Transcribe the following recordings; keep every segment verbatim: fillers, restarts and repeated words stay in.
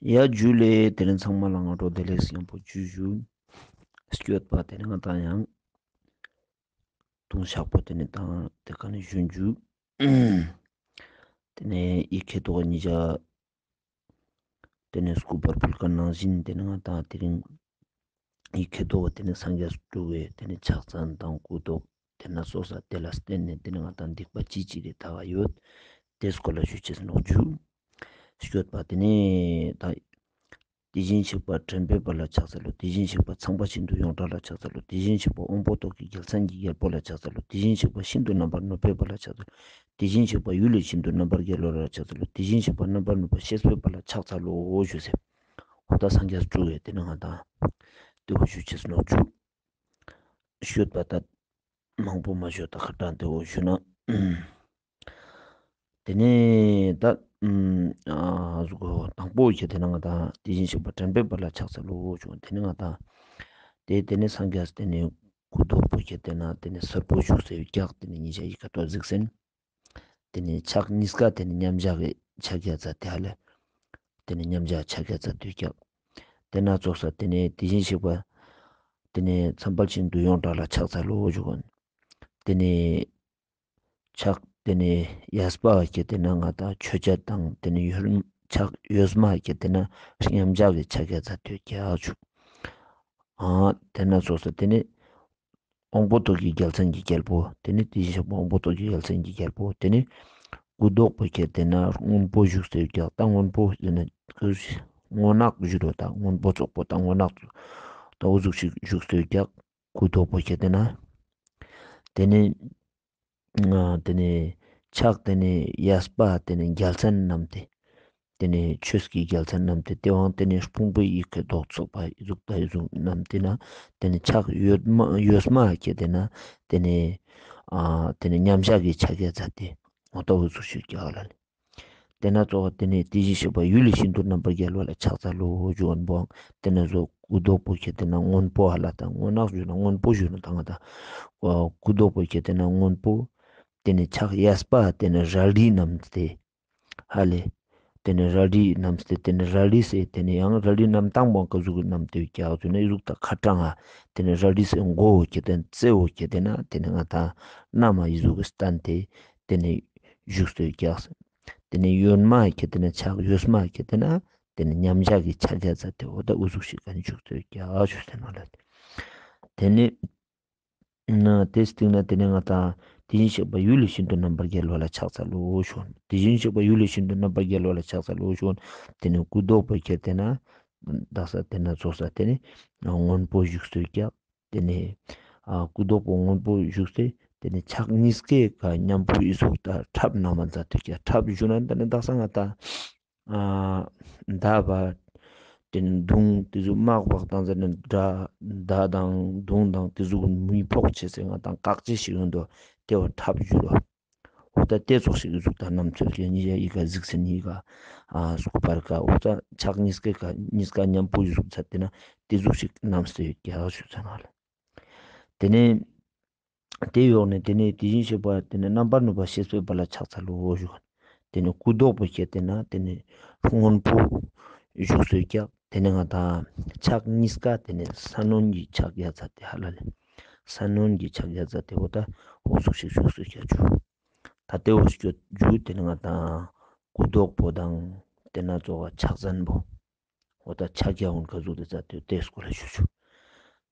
ཡ་ཇུ་ལེ། དེ་ནེ་ཚང་མ་ལ་སྔ་དྲོ་བདེ་ལེགས་ཡང་པོ་ཇུ་ཞུ། སྐྱོད་པ་དེ་ནེ་ང་ཏང་ཡང་ལྟུང་བཤགས་པོ་དེ་ནེ་ཏང་དེ་ཀ་ནེ་ཞུན་ཇུ། དེ་ནེ་ཡི་གེ་ཐོག་ཉིས་ཆ་དེ་ནེ་སྐུ་པར་ཕུལ་ཁན་ནང་བཞིན་དེ་ནེ་ང་ཏང་དེ་རིང་ཡི་གེ་ཐོག་དེ་ནེ་སངས་རྒྱས་སྤྲུལ་བའི་དེ་ནེ་ཕྱག་མཚན་དང་སྐུ་མདོག་དེ་ན་སོ་ས་དེ་ལ་བརྟེན་ནས་དེ་ནེ་ང་ཏང་སྡིག་པ་ཅི་ཅི་རེ་དག་ཡོད། དེ་སྐོར་ལ་ཞུ་ཅེས་ནོག་ཇུ། སྐྱོད་པ་དེ་ནེ་ད་དེ་བཞིན་གཤེགས་པ་དྲན་པའི་དཔལ་ལ་ཕྱག་འཚལ་ལོ། དེ་བཞིན་གཤེགས་པ་ཚངས་པ་ཤིན་ཏུ་ཡོངས་གྲགས་ལ་ཕྱག་འཚལ་ལོ། དེ་བཞིན་གཤེགས་པ་དབང་པོ་ཏོག་གི་རྒྱལ་མཚན་གྱི་རྒྱལ་པོ་ལ་ཕྱག་འཚལ་ལོ། དེ་བཞིན་གཤེགས་པ་ཤིན་ཏུ་རྣམ་པར་གནོན་པའི་དཔལ་ལ་ཕྱག་འཚལ་ལོ། དེ་བཞིན་གཤེགས་པ་ཡུལ་ལས་ཤིན་ཏུ་རྣམ་པར་རྒྱལ་བ་ལ་ཕྱག་འཚལ་ལོ། དེ་བཞིན་གཤེགས་པ་རྣམ་པར་གནོན་པ་ཤེས་པའི་དཔལ་ལ་ཕྱག་འཚལ་ལོ་ཞུ་ཟེར། འོ་ད་སངས་རྒྱས་སྤྲུལ་བའི་དེ་ནེ་ང་ཏང་དེ་བོ་ཞུ་ཅེས་ནོག་ཇུ། སྐྱོད་པ་ད་མང་པོ་མ་ཞུ་ད་ཁ་ཏང་དེ་བོ་ཞུ་ན། དེ་ནེ་ད་ཨ་ཟུག་གོ་དང་པོ་ཁྱེར་ཏེ་ན་ང་ཏང་དེ་བཞིན་གཤེགས་པ་དྲན་པའི་དཔལ་ལ་ཕྱག་འཚལ་ལོ་ཞུ། དེ་ནེ་ང་ཏང་དེ་དེ་ནེ་སངས་རྒྱས་དེ་ནེ་སྐུ་མདོག་པོ་ཁྱེར་ཏེ་ན་དེ་ནེ་སེར་པོ་བཞུགས་སེ་ཡོད་ཀྱག། དེ་ནེ་ཉིས་ཆ་ཡི་གེ་ཐོག་གཟིགས་སེན། དེ་ནེ་ཕྱག་གཉིས་ཀ་དེ་ནེ་མཉམ་བཞག་གི་ཕྱག་རྒྱ་མཛད་དེ་ཧ་ལེ། དེ་ནེ་མཉམ་བཞག་ཕྱག་རྒྱ་མཛད་དེ་ཡོད་ཀྱག། དེ་ན་ཙོགས་ས་དེ་ནེ་དེ་བཞིན་གཤེགས་པ་དེ་ནེ་ཚངས་པ་ཤིན་ཏུ་ཡོངས་གྲགས་ལ་ཕྱག་འཚལ་ལོ་ཞུ་གོ། དེ་ནེ་ཕྱག་དེ་ནེ་གཡས་པ་ཁྱེར་ཏེ་ན་ང་ཏང་མཆོད་བྱ་དང་དེ་ནེ་ཡོད་ཕྱག་གཡོན་མ་ཁྱེར་ཏེ་ན་མཉམ་བཞག་གི་ཕྱག་རྒྱ་མཛད་དེ་ཡོད་ཀྱག་ཞུ། ཨ་དེ་ན་ཙོགས་ས་དེ་ནེ་དབང་པོ་ཏོག་གི་རྒྱལ་མཚན་གྱི་རྒྱལ་པོ། དེ་ནེ་དེ་བཞིན་གཤེགས་པ་དབང་པོ་ཏོག་གི་རྒྱལ་མཚན་གྱི་རྒྱལ་པོ། དེ་ནེ་སྐུ་མདོག་པོ་ཁྱེར་ཏེ་ན་སྔོན་པོ་བཞུགས་སེ་ཡོད་ཀྱག། ད་སྔོན་པོ་ཟེར་ན་སྔོ་ནག་ཞུ་རོ། ད་སྔོན་པོ་ཙོགས་པོ་ད་སྔོ་ནག་ད་འོ་ཟུག་ཞིག་བཞུགས་སེ་ཡོད་ཀྱག། སྐུ་མདོག་པོ་ཁྱེར་ཏེ་ན། དེ་ནེ་ཨ་དེ་ནེ་ཕྱག་དེ་ནེ་གཡས་པ་དེ་ནེ་རྒྱལ་མཚན་བསྣམས་ཏེ། དེ་ནེ་ཆོས་ཀྱི་རྒྱལ་མཚན་བསྣམས་ཏེ་དེ་བང་དེ་ནེ་ཕུང་པོའི་ཡི་གེ་མདོག་ཚོགས་པ་ཨི་ཟུག་ད་ཨི་ཟུག་བསྣམས་ཏེ་ན། དེ་ནེ་ཕྱག་གཡོན་མ་གཡོན་མ་ཁྱེར་ཏེ་ན་དེ་ནེ་ཨ་དེ་ནེ་མཉམ་བཞག་གི་ཕྱག་རྒྱ་མཛད་དེ་འོ་ད་འུ་ཚུགས་ཤིག་རྒྱག་ལ་ལེ། དེ་ན་ཙོགས་དེ་ནེ་དེ་བཞིན་གཤེགས་པ་ཡུལ་ལས་ཤིན་ཏུ་རྣམ་པར་རྒྱལ་བ་ལ་ཕྱག་འཚལ་ལོ་ཞུ་བ་བོའང་དེ་ན་ཙོགས་སྐུ་མདོག་པོ་ཁྱེར་ཏེ་ན་སྔོན་པོ་ཧ་ལ་ད་སྔོ་ནག་ཞུ་ན་སྔོན་པོ་ཞུ་ན་ད་ང་ད་སྐུ་མདོག་པོ་ཁྱེར་ཏེ་ན་སྔོན་པོ། དེ་ནེ་ཕྱག་གཡས་པ་དེ་ནེ་རལ་གྲི་བསྣམས་ཏེ་ཧ་ལེ། དེ་ནེ་རལ་གྲི་བསྣམས་ཏེ་དེ་ནེ་རལ་གྲི་སེ་དེ་ནེ་ཡང་རལ་གྲི་བསྣམས་སྟངས་མང་ཀ་ཟུག་གི་བསྣམས་ཏེ་ཡོད་ཀྱག་ཟེར་ན་ཨི་ཟུག་ད་ཁ་ཏང་ང་དེ་ནེ་རལ་གྲི་སེ་མགོ་བོ་ཁྱེར་ཏེ་ན་རྩེ་བོ་ཁྱེར་ཏེ་ན་དེ་ནེ་ང་ཏང་ན་མ་ཨི་ཟུག་གི་སྟན་ཏེ་དེ་ནེ་བཞུགས་སེ་ཡོད་ཀྱག། དེ་ནེ་གཡོན་མ་ཁྱེར་ཏེ་ན་ཕྱག་གཡོན་མ་ཁྱེར་ཏེ་ན་དེ་ནེ་མཉམ་བཞག་གི་ཕྱག་རྒྱ་མཛད་དེ་འོ་ད་འུ་ཟུག་ཤིག་ག་ནེ་བཞུགས་སེ་ཡོད་ཀྱག་ཞུ་ཟེར་ནོག་ལེ། དེ་ནེ་ན་དེ་སྟིང་ན་དེ་ནེ་ང་ཏང་དེ་བཞིན་གཤེགས་པ་ཡུལ་ལས་ཤིན་ཏུ་རྣམ་པར་རྒྱལ་བ་ལ་ཕྱག་འཚལ་ལོ་ཞུ། དེ་བཞིན་གཤེགས་པ་ཡུལ་ལས་ཤིན་ཏུ་རྣམ་པར་རྒྱལ་བ་ལ་ཕྱག་འཚལ་ལོ་ཞུ། དེ་ནེ་སྐུ་མདོག་པོ་ཁྱེར་ཏེ་ན་དག་ས་དེ་ན་ཙོགས་ས་དེ་ནེ་སྔོན་པོ་བཞུགས་སེ་ཡོད་ཀྱག། དེ་ནེ་ཨ་སྐུ་མདོག་པོ་སྔོན་པོ་བཞུགས་སེ་དེ་ནེ་ཕྱག་གཉིས་ཀའི་ཀ་མཉམ་པོ་ཨི་ཟུག་ད་ཁྲབ་བསྣམས་མཛད་དེ་ཡོད་ཀྱག། ཁྲབ་ཞུ་ན་དེ་ནེ་དག་ས་ང་ཏང་ཨ་མདའ་བ་དེ་ནེ་མདུང་དེ་ཟུག་དམག་འབག་སྟངས་ཟེར་ན་མདའ་དང་མདུང་དང་དེ་ཟུག་མི་ཕོག་ཅེས་སེ་ང་ཏང་བཀག་ཅེས་ཤིག་ཡོང་དོ། དེ་བོ་ཁྲབ་ཞུ་རོ། འོ་ད་དེ་ཙོགས་ཤིག་ཨི་ཟུག་ད་བསྣམས་ཚུལ་གྱི་ཉིས་ཀ་ཡི་གེ་གཟིགས་སེ་ནི་ཡི་གེ་ཨ་སྐུ་པར་ཀ་འོ་ད་ཕྱག་གཉིས་ཀའི་ཀ་གཉིས་ཀ་མཉམ་པོ་ཨི་ཟུག་མཛད་དེ་ན་དེ་ཟུག་ཤིག་བསྣམས་སེ་ཡོད་ཀྱག་ཞུ་ཟེར་ནོག་ལེ། དེ་ནེ་དེ་ཡོག་ནེ་དེ་ནེ་དེ་བཞིན་གཤེགས་པ་དེ་ནེ་རྣམ་པར་གནོན་པ་ཤེས་པའི་དཔལ་ལ་ཕྱག་འཚལ་ལོ་ཞུ། དེ་ནེ་སྐུ་མདོག་པོ་ཁྱེར་ཏེ་ན་དེ་ནེ་སྔོན་པོ་བཞུགས་སེ་ཡོད་ཀྱག། དེ་ནེ་ང་ཏང་ཕྱག་གཉིས་ཀ་དེ་ནེ་ས་གནོན་གྱི་ཕྱག་རྒྱ་མཛད་དེ་ཧ་ལ་ལེ། ས་གནོན་གྱི་ཕྱག་རྒྱ་མཛད་དེ་འོ་ད་འོ་ཟུག་ཤིག་བཞུགས་སེ་ཡོད་ཀྱག་ཞུ། ད་དེ་འོ་ཞུ་རྒྱུ་དེ་ནེ་ང་ཏང་སྐུ་མདོག་པོ་དང་དེ་ན་ཙོགས་ཕྱག་མཚན་པོ། འོ་ད་ཕྱག་རྒྱ་འོན་ཀ་ཟུག་དེ་མཛད་དེ་དེ་སྐོར་ལ་ཞུ་ཞུ།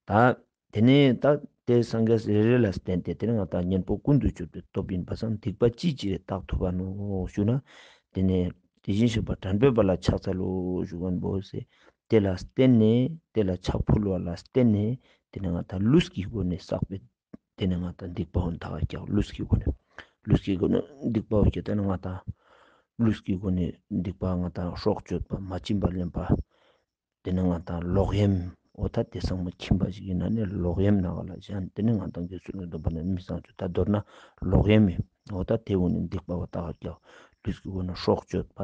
ད་དེ་ནེ་ད་དེ་སངས་རྒྱས་རེ་རེ་ལ་བརྟེན་ཏེ་དེ་ནེ་ང་ཏང་གཉེན་པོ་ཀུན་ཏུ་སྤྱོད་པའི་སྟོབས་ཡིན་པ་སང་སྡིག་པ་ཅི་ཅི་རེ་དག་ཐུབ་བ་ནོག་ཞུ་ན། དེ་ནེ་དེ་བཞིན་གཤེགས་པ་དྲན་པའི་དཔལ་ལ་ཕྱག་འཚལ་ལོ་ཞུ་མཁན་པོ་ཟེར། དེ་ལ་བརྟེན་ནས་དེ་ལ་ཕྱག་ཕུལ་བ་ལ་བརྟེན་ནས་དེ་ནེ་ང་ཏང་ལུས་ཀྱི་སྒོ་ནས་བསགས་པའི་དེ་ནེ་ང་ཏང་སྡིག་པ་འོ་དག་ཀྱག། ལུས་ཀྱི་སྒོ་ནས་ལུས་ཀྱི་སྒོ་ནས་སྡིག་པ་འོ་ཀྱག། དེ་ནེ་ང་ཏང་ལུས་ཀྱི་སྒོ་ནས་སྡིག་པ་ང་ཏང་སྲོག་གཅོད་པ་མ་བྱིན་པ་ལེན་པ། དེ་ནེ་ང་ཏང་ལོག་གཡེམ། འོ་ད་དེ་ཚང་མ་ཁྱིམ་པ་ཞིག་ཡིན་ན་ནི་ལོག་གཡེམ་ན་ག་ལ་གཞན་དེ་ནེ་ང་ཏང་དགེ་ཚུལ་གྱི་སྡོམ་པ་ནི་མི་ཚངས་ཚུལ་ད་མདོར་ན་ལོག་གཡེམ་ཡིན། འོ་ད་དེ་འོ་ནི་སྡིག་པ་འོ་དག་ཀྱག། ལུས་ཀྱི་སྒོ་ནས་སྲོག་གཅོད་པ་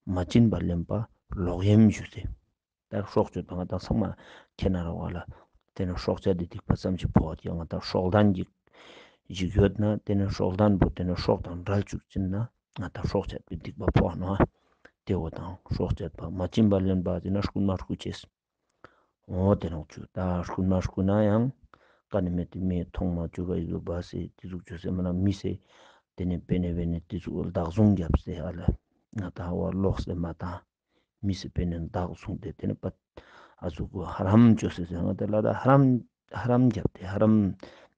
མ་བྱིན་པ་ལེན་པ་ལོག་གཡེམ་ཞུ་སྟེ། ད་སྲོག་གཅོད་པ་ང་ཏང་ཚང་མ་ཁྱེད་ན་ར་བ་ལ་དེ་ནེ་སྲོག་གཅོད་དེ་སྡིག་པ་ཙམ་ཞིག་ཕོག་ཀྱག། ང་ཏང་སྲོག་ལྡན་གྱི་ཞིག་ཡོད་ན་དེ་ནེ་སྲོག་ལྡན་པོ་དེ་ནེ་སྲོག་དང་བྲལ་བཅུག་ཅིན་ན་ང་ཏང་སྲོག་གཅོད་པའི་སྡིག་པ་ཕོག་ནོག། ཏེ་བོ་དང་སྲོག་གཅོད་པ་མ་བྱིན་པ་ལེན་པ་ཏེ་ན་རྐུན་མ་རྐུ་ཅེས། འོ་ཏེ་ནོག་ཅུ་ད་རྐུན་མ་རྐུ་ན་ཡང་ཀ་ནེ་མེད་ཏེ་མི་ཐོང་མ་ཅུག་ག་ཨི་ཟུག་བ་སེ་ཏེ་ཟུག་ཅོས་སེ་མ་ན་མི་སེ་ཏེ་ནེ་པེ་ནེ་བེ་ནེ་ཏེ་ཟུག་བདག་བཟུང་རྒྱབ་སེ་ཨ་ལ་ང་ཏང་བ་ལོག་སེ་མ་ཏང་མི་སེ་པེ་ནེ་བདག་བཟུང་སྟེ་ཏེ་ནེ་པ་ཨ་ཟུག་གོ་ཧ་རམ་ཅོས་སེ་ང་ཏང་ལ་ད་ཧ་རམ་ཧ་རམ་རྒྱབ་སྟེ་ཧ་རམ་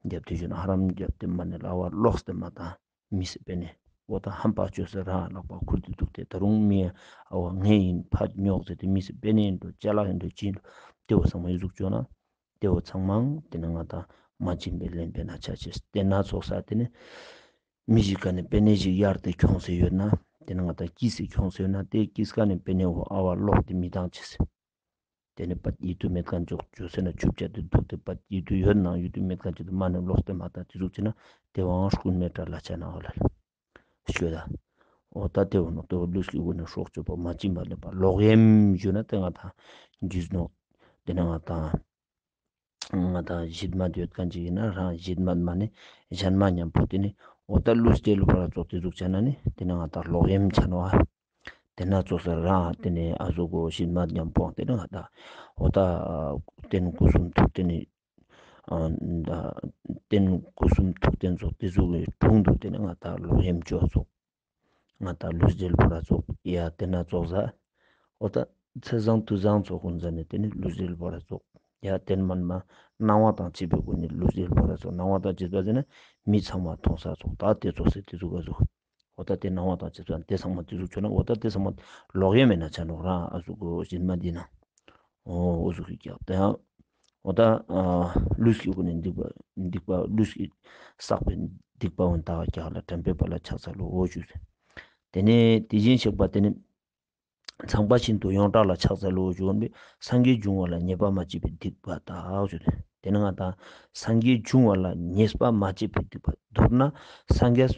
རྒྱབ་སྟེ་ཞུ་ན་ཧ་རམ་རྒྱབ་སྟེ་མ་ནེ་ལ་བ་ལོག་སེ་མ་ཏང་མི་སེ་པེ་ནེ་འོ་ད་ཧམ་པ་ཅོས་སེ་རང་ལག་པ་ཁུར་ཏེ་འདུག་སྟེ་ད་རུང་མི་ཨ་བ་ངའི་ཨིན་ཕ་ཉོག་ཟེར་ཏེ་མི་སེ་པེ་ནེ་ཨིན་འགྲོ་ཅ་ལག་ཨིན་འགྲོ་ཅི་ཨིན་འགྲོ་ཏེ་བོ་ཚང་མ་ཨི་ཟུག་ཅོས་ན་ཏེ་བོ་ཚང་མ་ཏེ་ནེ་ང་ཏང་མ་བྱིན་པའི་ལེན་པའི་ན་ཆ་ཅེས་ཏེ་ན་ཚོགས་ས་ཏེ་ནེ་མི་ཞིག་ཀ་ནེ་པེ་ནེ་ཞིག་གཡར་ཏེ་ཁྱོངས་སེ་ཡོད་ན་ཏེ་ནེ་ང་ཏང་ཀིས་སེ་ཁྱོངས་སེ་ཡོད་ན་ཏེ་ཀིས་ཀ་ནེ་པེ་ནེ་བོ་ཨ་བ་ལོག་སྟེ་མི་ཏང་ཅེས། ཏེ་ནེ་པ་ཡིད་དུ་མེད་ཁན་ཅོག་ཅོས་སེ་ན་ཆུབ་ཆ་ཏེ་འདུག་སྟེ་པ་ཡིད་དུ་ཡོད་ན་ཡིད་དུ་མེད་ཁན་ཅོག་ཏེ་མ་ནེ་ལོག་སྟེ་མ་ཏང་ཏེ་ཟུག་ཅོས་ན་ཏེ་བའང་རྐུན་མའི་གྲལ་ལ་ཆ་ན་འོ་ལ་ཤོད་ད། འོ་ད་ཏེ་བོ་ནོག་ཏེ་བོ་ལུས་ཀྱི་སྒོ་ནེ་སྲོག་གཅོད་པ་མ་བྱིན་པ་ལེན་པ་ལོག་གཡེམ་ཞུ་ན་ཏེ་ང་ཏང་རྒྱུས་ནོག་ཏེ་ནེ་ང་ཏང་ང་ཏང་ཞི་མ་ཡོད་ཁན་ཅིག་ཨིན་ན་རང་ཞི་མ་མ་ནེ་ཞན་མ་ཉམ་པོ་ཏེ་ནེ་འོ་ད་ལུས་ཏེ་ལུ་བ་ར་ཙོགས་ཏེ་ཟུག་ཆ་ན་ནི་ཏེ་ནེ་ང་ཏང་ལོག་གཡེམ་ཆ་ནོག་ཨ། ཏེ་ན་ཚོགས་ས་རང་ཏེ་ནེ་ཨ་ཟུག་གོ་ཞི་མ་ཉམ་པོ་ཏེ་ནེ་ང་ཏང་འོ་ད་རྟེན་སྐུ་གསུང་ཐུགས་རྟེན་ཨ་རྟེན་སྐུ་གསུང་ཐུགས་རྟེན་ཙོགས་ཏེ་ཟུག་གི་དྲུང་དུ་ཏེ་ནེ་ང་ཏང་ལོག་གཡེམ་ཅོ་ཙོགས། ང་ཏང་ལུས་འབྲེལ་བོ་ར་ཙོགས་ཡ་ཏེ་ན་ཚོགས་ས། འོ་ད་ཚེས་བཟང་དུས་བཟང་ཙོགས་གུན་ཟ་ནེ་ཏེ་ནེ་ལུས་འབྲེལ་བོ་ར་ཙོགས་ཡ་ཏེ་ནེ་མན་མ་སྣང་བ་དང་བཅས་པའི་སྒོ་ནེ་ལུས་འབྲེལ་བོ་ར་ཙོགས་སྣང་བ་དང་བཅས་པ་ཟེར་ན་མི་ཚང་མ་མཐོང་ས་ཙོགས་ད་ཏེ་ཙོགས་སེ་ཏེ་ཟུག་ག་ཟུག་འོ་ད་ཏེ་སྣང་བ་དང་བཅས་པ་ཏེ་ཚང་མ་ཏེ་ཟུག་ཅོས་ན་འོ་ད་ཏེ་ཚང་མ་ལོག་གཡེམ་མེད་ན་ཆ་ནོག་རང་ཨ་ཟུག་གོ་ཞི་མ་འདི་ན། འོ་འོ་ཟུག་གི་ཀྱག་ཏེ་ཡང་། འོ་ད་ཨ་ལུས་ཀྱི་སྒོ་ནེ་སྡིག་པ་སྡིག་པ་ལུས་ཀྱི་བསགས་པའི་སྡིག་པ་འོ་ད་ཀྱག་ལ་དྲན་པའི་བར་ལ་ཕྱག་འཚལ་ལོ་འོ་ཞུ། ཏེ་ནེ་དེ་བཞིན་གཤེགས་པ་ཏེ་ནེ་ཚངས་པ་ཤིན་ཏུ་ཡོངས་གྲགས་ལ་ཕྱག་འཚལ་ལོ་ཞུ་བ་ནི་སངས་རྒྱས་འབྱུང་བ་ལ་ཉེས་པ་མ་བྱས་པའི་སྡིག་པ་དག་ཞུ། ཏེ་ནེ་ང་ཏང་སངས་རྒྱས་འབྱུང་བ་ལ་ཉེས་པ་མ་བྱས་པའི་སྡིག་པ་མདོར་ན་སངས་རྒྱས་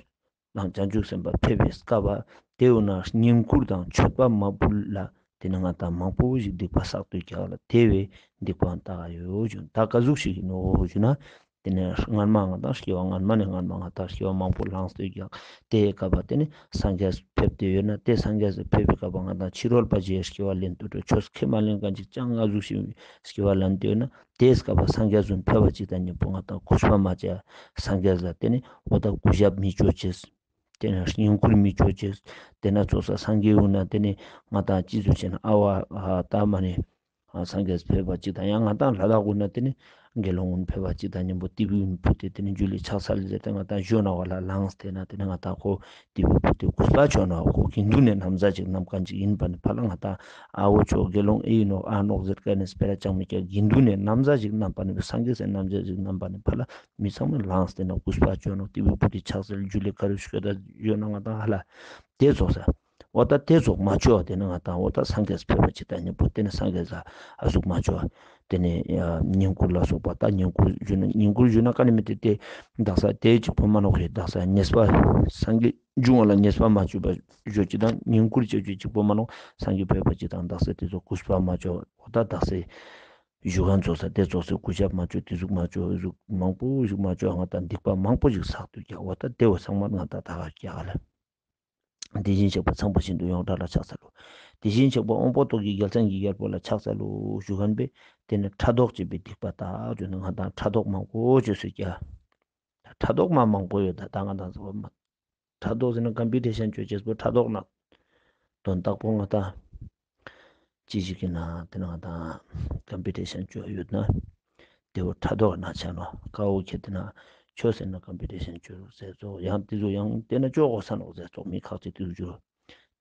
དང་བྱང་ཆུབ་སེམས་དཔའ་ཕེབས་པའི་སྐབས་ཏེ་འོ་ན་བསྙེན་བཀུར་དང་མཆོད་པ་མ་ཕུལ་ལ་ཏེ་ནེ་ང་ཏང་མང་པོ་ཞིག་སྡིག་པ་བསགས་ཏེ་ཀྱག་ལ་ཏེ་བའི་སྡིག་པའང་དག་ཡོད་ཞུ། ད་ག་ཟུག་ཞིག་ཨིན་ནོག་ཞུ་ན། ཏེ་ནེ་སྔན་མ་ང་ཏང་སྐྱེ་བ་སྔན་མ་ནེ་སྔན་མ་ང་ཏང་སྐྱེ་བ་མང་པོ་བླངས་ཏེ་ཀྱག་ཏེའི་སྐབས་ཏེ་ནེ་སངས་རྒྱས་ཕེབས་ཏེ་ཡོད་ན་ཏེ་སངས་རྒྱས་ཕེབས་པའི་སྐབས་ང་ཏང་ཕྱི་རོལ་པ་ཞིག་སྐྱེ་བ་ལེན་ཏེ་འགྲོ་ཆོས་ཁས་མ་ལེན་ཁན་ཅིག་ཅང་ཨ་ཟུག་ཞིག་སྐྱེ་བ་ལེན་ཏེ་ཡོད་ན་ཏེའི་སྐབས་སངས་རྒྱས་ཟུན་ཕེབས་པ་ཅིག་དང་ཉམ་པོ་ང་ཏང་གུས་པ་མ་བྱ། སངས་རྒྱས་ལ་ཏེ་ནེ་འོ་ད་གུས་ཞབས་མི་ཅོ་ཅེས། ཏེ་ནེ་བསྙེན་བཀུར་མི་ཅོ་ཅེས། ཏེ་ན་ཚོགས་ས་སངས་རྒྱས་འོ་ན་ཏེ་ནེ་ང་ཏང་ཅི་ཟུག་ཅོ་ན་ཨ་བ་ཨ་ད་མ་ནེ་ཨ་སངས་རྒྱས་ཕེབས་པ་ཅིག་དང་ཡང་ང་ཏང་ལ་དྭགས་འོ་ན་ཏེ་ནེ་དགེ་སློང་གུན་ཕེབས་པ་ཅིག་དང་ཉམ་པོ་ཏི་བི་གུན་ཕུལ་ཏེ་ཏེ་ནེ་ཇུ་ལེ་ཕྱག་འཚལ་ཟེར་ཏེ་ང་ཏང་ཞུ་ན་བ་ལ་ལངས་ཏེ་ན་ཏེ་ནེ་ང་ཏང་ཁོ་ཏི་བི་ཕུལ་ཏེ་གུས་པ་ཅོ་ན་ཁོ་དགེ་འདུན་ནི་ན་བཟའ་ཅིག་ནམ་ཁན་ཅིག་ཨིན་པ་ནི་ཕ་ལ་ང་ཏང་ཨ་བོ་ཅོ་དགེ་སློང་ཨེ་ཨིན་ནོག་ཨ་ནོག་ཟེར་ཁན་ནི་སྤེ་ར་ཅང་མི་ཀྱག་དགེ་འདུན་ནི་ན་བཟའ་ཅིག་ནམ་པ་ནི་སངས་རྒྱས་སི་ན་བཟའ་ཅིག་ནམ་པ་ནི་ཕ་ལ། མི་ཚང་མ་ལངས་ཏེ་ན་གུས་པ་ཅོ་ནོག་ཏི་བི་ཕུལ་ཏེ་ཕྱག་འཚལ་ཇུ་ལེ་ཀ་རུ་ཤོད་ད་ཡོད་ན་ང་ཏང་ཧ་ལ་ཏེ་ཙོགས་ས། འོ་ད་ཏེ་ཙོགས་མ་ཅོ་ཏེ་ནེ་ང་ཏང་འོ་ད་སངས་རྒྱས་ཕེབས་པ་ཅིག་དང་ཉམ་པོ་ཏེ་ནེ་སངས་རྒྱས་ལ་ཨ་ཟུག་མ་ཅོ། ཏེ་ནེ་བསྙེན་བཀུར་ལ་སོགས་པ་ད་བསྙེན་བཀུར་ཞུ་ན་བསྙེན་བཀུར་ཞུ་ན་ཀ་ནེ་མི་ཏེ་ཏེ་དག་ས་ཏེ་ཅིག་པོ་མ་ནོག་ཧེ་དག་ས་ཉེས་པ་སངས་རྒྱས་འབྱུང་བ་ལ་ཉེས་པ་མ་བྱས་པ་ཞུ་ཅིག་དང་བསྙེན་བཀུར་ཅོ་ཅེས་ཅིག་པོ་མ་ནོག་སངས་རྒྱས་ཕེབས་པ་ཅིག་དང་དག་ས་ཏེ་ཙོགས་གུས་པ་མ་ཅོ་འོ་ད་དག་ས། ཞུ་ཁན་ཙོགས་ས་ཏེ་ཙོགས་སེ་གུས་ཞབས་མ་ཅོ་ཏེ་ཟུག་མ་ཅོ་ཨེ་ཟུག་མང་པོ་ཞིག་མ་ཅོ་ང་ཏང་སྡིག་པ་མང་པོ་ཞིག་བསགས་ཏེ་ཀྱག་འོ་ད་ཏེ་བོ་ཚང་མ་ང་ཏང་དག་ཀྱག་ལ། དེ་བཞིན་གཤེགས་པ་ཚངས་པ་ཤིན་ཏུ་ཡོངས་གྲགས་ལ་ཕྱག་འཚལ་ལོ། དེ་བཞིན་གཤེགས་པ་དབང་པོ་ཏོག་གི་རྒྱལ་མཚན་གྱི་རྒྱལ་པོ་ལ་ཕྱག་འཚལ་ལོ་ཞུ་ཁན་པོ་ཏེ་ནེ་ཕྲག་དོག་ཅེས་པའི་སྡིག་པ་དག་ཅོས་ན་ང་ཏང་ཕྲག་དོག་མང་པོ་ཅོས་སེ་ཀྱག་ཕྲག་དོག་མ་མང་པོ་ཡོད་ད་ད་ང་ཏང་ཚོ་མ། ཕྲག་དོག་ཟེར་ན་ཀམ་པི་ཊི་ཤན་ཅོ་ཅེས་པོ་ཕྲག་དོག་ན། དོན་དག་པོ་ང་ཏང་ཅི་ཞིག་གི་ན་ཏེ་ན་ང་ཏང་ཀམ་པི་ཊི་ཤན་ཅོ་ཡོད་ན། ཏེ་བོ་ཕྲག་དོག་ན་ཆ་ནོག་ཀ་བོ་ཁྱེད་ཏེ་ན་ཆོས་ཟེར་ན་ཀམ་པི་ཊི་ཤན་ཅོ་རུག་ཟེར་ཙོགས་ཡང་ཏེ་ཟུག་ཡང་ཏེ་ན་ཅོ་གོས་ས་ནོག་ཟེར་ཙོགས་མི་ཁག་ཅིག་ཏེ་ཟུག་ཅོ།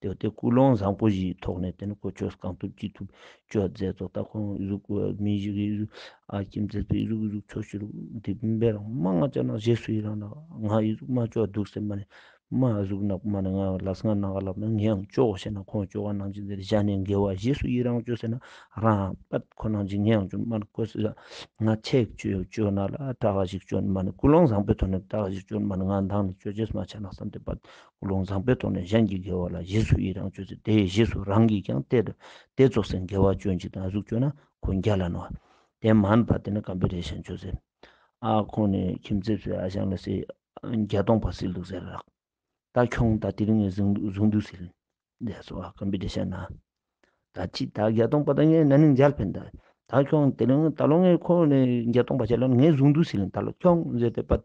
ཏེ་བོ་ཏེ་ཀུན་སློང་བཟང་པོ་ཞིག་ཐོག་ནེ་ཏེ་ནེ་ཁོ་ཆོས་གང་ཐུབ་ཅི་ཐུབ་ཅོ་ཟེར་ཙོགས་ད་ཁོང་ཟུག་མི་ཞིག་གི་ཟུག་ཨ་ཁྱིམ་མཚེས་པའི་ཟུག་ཟུག་ཆོས་ཞུ་རུག་ཏེ་བིམ་པེ་རང་མ་ང་ཅག་ན་རྗེས་སུ་ཡི་རང་ན་ང་ཨི་ཟུག་མ་ཅོ་འདུག་སེ་མ་ནེ་མ་ཨ་ཟུག་ན་མ་ནེ་ང་ལས་ང་ནང་ལ་མ་ངེའང་ཅོ་གོས་ཤེ་ན་ཁོང་ཅོ་ག་ནང་ཅི་ཟེར་ཞ་ནེ་དགེ་བ་རྗེས་སུ་ཡི་རང་ཅོ་ཟེར་ན་རང་པད་ཁོ་ནང་ཅི་ངེའང་ཅོ་མ་ནེ་ཁོ་སི་ང་ཆེག་ཅོ་ཅོ་ན་ལ་ཏག་ཞིག་ཅོ་མ་ནེ་ཀུན་སློང་བཟང་པོའི་ཐོག་ནེ་ཏག་ཞིག་ཅོ་མ་ནེ་ང་མདང་ནེ་ཅོ་ཅེས་མ་ཆ་ན་བསམ་སྟེ་པད། ཀུན་སློང་བཟང་པོའི་ཐོག་ནེ་གཞན་གྱི་དགེ་བ་ལ་རྗེས་སུ་ཡི་རང་ཅོས་ཏེ་དེའི་རྗེས་སུ་རང་གིས་ཀྱང་ཏེ་ཏེ་ཙོགས་སེ་དགེ་བ་ཅོ་ཅིག་དང་ཟུག་ཅོ་ན་ཁོ་རྒྱལ་ལ་ནོག་ཏེ་མན་པ་ཏེ་ནེ་ཀམ་པི་ཊི་ཤན་ཅོས་ཟེར། ཨ་ཁོང་ནེ་ཁྱིམ་མཚེས་སུ་ཨ་ཞང་ལ་སེ་བརྒྱ་སྟོང་པ་སིལ་འདུག་ཟེར་རག་ད་ཁྱོང་ད་དེ་རིང་ངས་བཟུང་བཟུང་འདུག་ཟེར། ཟེར་སོ་ཀམ་པི་ཊི་ཤན་ན། ད་ཅི་ད་བརྒྱད་སྟོང་པ་ད་ངས་ན་ནིང་མཇལ་ཕན་ད། ད་ཁྱོང་དེ་རིང་ད་ལོ་ངས་ཁོ་ནས་བརྒྱད་སྟོང་པ་ཅི་ལ་ངས་བཟུང་དུས་སི་ལན་ད་ལོ་ཁྱོང་ཟེར་ཏེ་པ།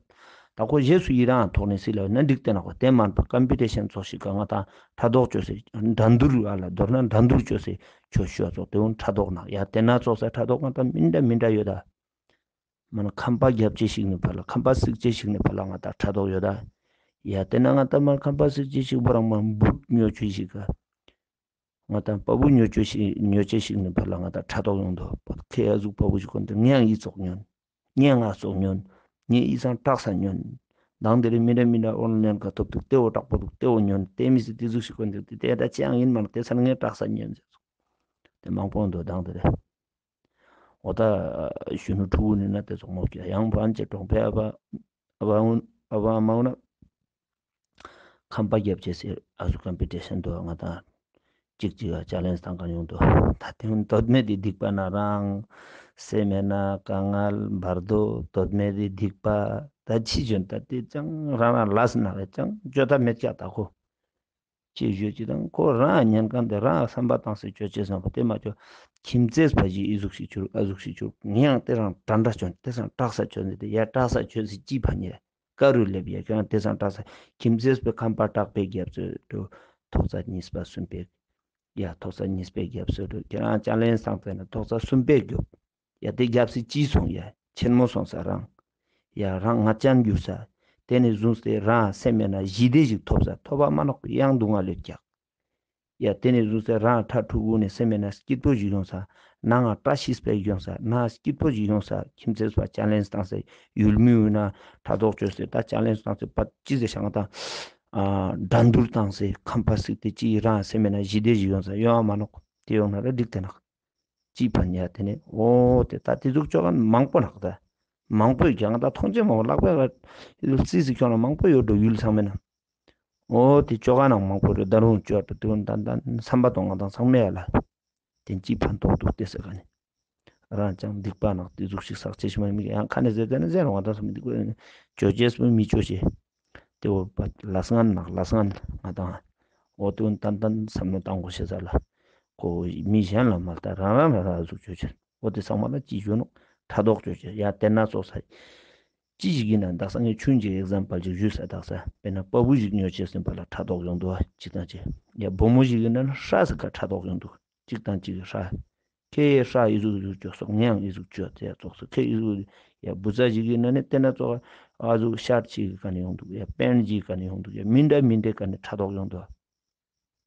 ད་ཁོ་རྗེས་སུ་ཡི་རང་ཐོག་ནས་སི་ལ་ན་འགྲིག་དེ་ན་ཁོ་དེ་མན་པ་ཀམ་པི་ཊི་ཤན་ཙོགས་ཤིག་ག་ང་ད་ཕྲག་དོག་བཅོས་སེ་འགྲན་བསྡུར་ཨ་ལ་མདོར་ན་འགྲན་བསྡུར་བཅོས་སེ་ཆོས་ཞུ་བ་ཙོགས་དེ་འོན་ཕྲག་དོག་ན་ཡ་དེ་ན་ཙོགས་སེ་ཕྲག་དོག་ང་ད་མི་འདྲ་མི་འདྲ་ཡོད་ད། མ་ན་ཁམས་པ་རྒྱབ་ཅེས་ཤིག་ནི་ཕ་ལ་ཁམས་པ་སིག་ཅེས་ཤིག་ནི་ཕ་ལ་ང་ད་ཕྲག་དོག་ཡོད་ད། ཡ་དེ་ན་ང་ད་མ་ཁམས་པ་སིག་ཅེས་ཤིག་བོ་རང་མ་འབུ་ཉོ་ཅེས་ཤིག་ག་ང་ད་པ་བུ་ཉོ་ཅེས་ཤིག་ཉོ་ཅེས་ཤིག་ནི་ཕ་ལ་ང་ད་ཕྲག་དོག་ཡོང་དོ། ཁེ་ཡ་ཟུག་པ་བུ་ཞིག་གོན་ཏེ་ངས་ཡི་ཙོགས་ཉོན། ངས་ང་ཙོགས་ཉོན། ངས་ཡི་སང་སྐྲག་ས་ཉོན། དང་དེ་རིང་མི་འདྲ་མི་འདྲ་ཨོན་ལན་ག་ཐོབ་འདུག་དེ་བོ་དྲག་པོ་འདུག་དེ་བོ་ཉོན། དེ་མི་སི་དེ་ཟུག་ཤིག་གོན་ཏེ་དེ་ད་ཅི་ཡང་ཡིན་མ་ན་དེ་སང་ངས་སྐྲག་ས་ཉོན་ཟེར་ཙོགས་དེ་མང་པོ་འདུག་དང་དེ་རེད། འོ་ད་གཞོན་ནུ་ཕྲུ་གུ་ནི་ན་དེ་ཙོགས་མོ་ཀྱ་ཡང་ཕན་ཅེ་གྲོང་པའི་ཨ་བ་ཨ་བ་འུན་ཨ་བ་མ་འུ་ན་ཁམས་པ་རྒྱབ་ཅེས་སི་ཨ་ཟུག་ཀམ་པི་ཊི་ཤན་དུ་ང་ད་ཅིག་ཅིག་ཨ་ཅ་ལེན་ཇི་བཏང་ག་ཡོང་དུ། ད་དེ་འུན་དོད་མེད་དེ་སྡིག་པ་ན་རང་སེམས་མེད་ན་དཀའ་ངལ་བར་དོ་དོད་མེད་དེ་སྡིག་པ་ད་ཕྱི་བྱོན་ད་དེ་ཅང་རང་རང་ལས་ན་རེ་ཅང་བཅོ་ཐབས་མེད་ཀྱག་ད་ཁོ། ཅེས་ཞུ་ཅི་དང་ཁོ་རང་ཉན་མཁན་དེ་རང་བསམ་པ་བཏང་སེ་ཅོ་ཅེས་བསམ་པ་དེ་མ་ཅོ། ཁྱིམ་མཚེས་པ་ཞིག་ཨི་ཟུག་ཤིག་ཅུར་ཨ་ཟུག་ཤིག་ཅུར་ངས་ཡང་དེ་རང་འདྲ་འདྲ་ཅོ་དེ་སང་སྐྲག་ས་ཅོ་ནི་དེ་ཡ་སྐྲག་ས་ཅོ་ཟི་ཅི་ཕན་ཡ་ཀ་རུ་ལེབ་ཡ་ཁྱོད་རང་དེ་སང་སྐྲག་ས་ཁྱིམ་མཚེས་པའི་ཁམས་པ་སྐྲག་པའི་རྒྱབ་ཚོད་དུ་ཐོག་ས་གཉིས་པ་གསུམ་པའི་ཡ་ཐོག་ས་གཉིས་པའི་རྒྱབ་ཚོད་དུ་ཁྱོད་རང་ཅ་ལེན་སང་ཚེ་ན་ཐོག་ས་གསུམ་པའི་རྒྱབ། ཡ་དེ་རྒྱབ་སི་ཅི་སོང་ཡ་ཆེན་མོ་སོང་ས་རང་། ཡ་རང་ང་ཅན་གྱུར་ས། དེ་ནས་བཟུང་སྟེ་རང་སེམས་མེད་ན་ཞི་བདེ་ཞིག་ཐོབ་ས་ཐོབ་པ་མ་ནོག་ཡང་སྡུག་བསྔལ་ལས་ཀྱག་ཡ་དེ་ནས་བཟུང་སྟེ་རང་ཕྲུ་གུ་ནས་སེམས་མེད་ན་སྐྱིད་པོ་ཞིག་ཡོང་ས། ནང་ང་བཀྲ་ཤིས་པ་ཞིག་ཡོང་ས་ནང་སྐྱིད་པོ་ཞིག་ཡོང་ས་ཁྱིམ་མཚེས་པ་ཅ་ལེན་བཏང་ས་ཡུལ་མི་ཡོད་ན་ཕྲག་དོག་བཅོས་སེ་ད་ཅ་ལེན་བཏང་སེ་པ་ཅི་ཟེར་ཤང་དང་། འགྲན་བསྡུར་བཏང་སེ་ཁམས་པ་སིག་སྟེ་ཅི་རང་སེམས་མེད་ན་ཞི་བདེ་ཞིག་ཡོང་ས་ཡོང་བ་མ་ནོག་དེ་ཡོང་ན་ར་འགྲིག་དེ་ནག་ཅི་ཕན་ཡ་དེ་ནས་འོ་དེ་ད་དེ་ཟུག་ཅོ་མཁན་མང་པོ་ནག་ད། མང་པོ་ཡོད་ཀྱང་ད་མཐོང་ཆེན་མང་པོ་ལག་པའི་ལ་རྩིས་སི་ཁྱོང་ན་མང་པོ་ཡོད་འགྲོ་ཡུལ་ཚང་མའི་ནང་། འོ་དེ་ཅོ་མཁན་ནང་མང་པོ་རེད་ད་རུང་ཅོ་ཏུ་དེ་འོན་ད་ད་བསམ་པ་གཏོང་ང་དང་ཚང་མས་ཡ་ལ། དེ་ཅི་ཕན་ཐོགས་འདུག་དེ་ཟེར་ག་ནི། རང་ཅང་སྡིག་པ་ནག་དེ་ཟུག་ཞིག་བསགས་ཅེས་ཤིག་མ་མི་ཡང་ཁ་ནས་ཟེར་ཟེར་ན་ཟེར་རུང་ང་དང་སོ་མི་སྡིག་པ་ཅོ་ཅེས་མི་མི་ཅོ་ཅེས། དེ་འོ་པ་ལས་ངན་ནག་ལས་ངན་ང་དང་། འོ་དེ་འོན་ཏན་ཏན་བསམ་བློ་བཏང་དགོས་ཤེས་ས་ལ། ཁོ་མི་གཞན་ལ་མ་ལྟ་རང་རང་ལ་ར་ཟུག་ཅོ་ཅེས། འོ་དེ་ཚང་མ་ལ་ཅི་ཞུ་ནོག་ཕྲག་དོག་ཅོ་ཅེས་ཡ་དེ་ན་ཙོགས་ས། ཅི་ཞིག་ཡིན་ན་དག་ས་ངས་ཆུང་ཅིག་ཨེག་ཛམ་པལ་ཅིག་ཞུས་ས། དག་ས་དཔེར་ན་པ་བུ་ཞིག་ཉོ་ཅེས་ཟིན་པ་ལ་ཕྲག་དོག་ཡོང་འདུག་ཅིག་དང་ཅིག་ཡ་བུ་མོ་ཞིག་ཡིན་ན་ཧྲ་ཟིག་ག་ཕྲག་དོག་ཡོང་འདུག་ཅིག་དང་ཅིག་ཧྲ། ཁྱེད་ཧྲ་ཡི་ཟུག་ཟུག་ཅོ་སོག་ངས་ཡང་ཡི་ཟུག་ཅོ་དེ་ཙོགས་སོ་ཁྱེད་ཡི་ཟུག་ཡ་བུ་ཚ་ཞིག་ཡིན་ན་ནི་དེ་ན་ཙོགས་ཨ་ཟུག་ཤར་ཅིག་གི་ཀ་ནས་ཡོང་འདུག་ཡ་པན་ཅིག་གི་ཀ་ནས་ཡོང་འདུག་ཡ་མི་འདྲ་མི་འདྲའི་ཀ་ནས་ཕྲག་དོག་ཡོང་འདུག་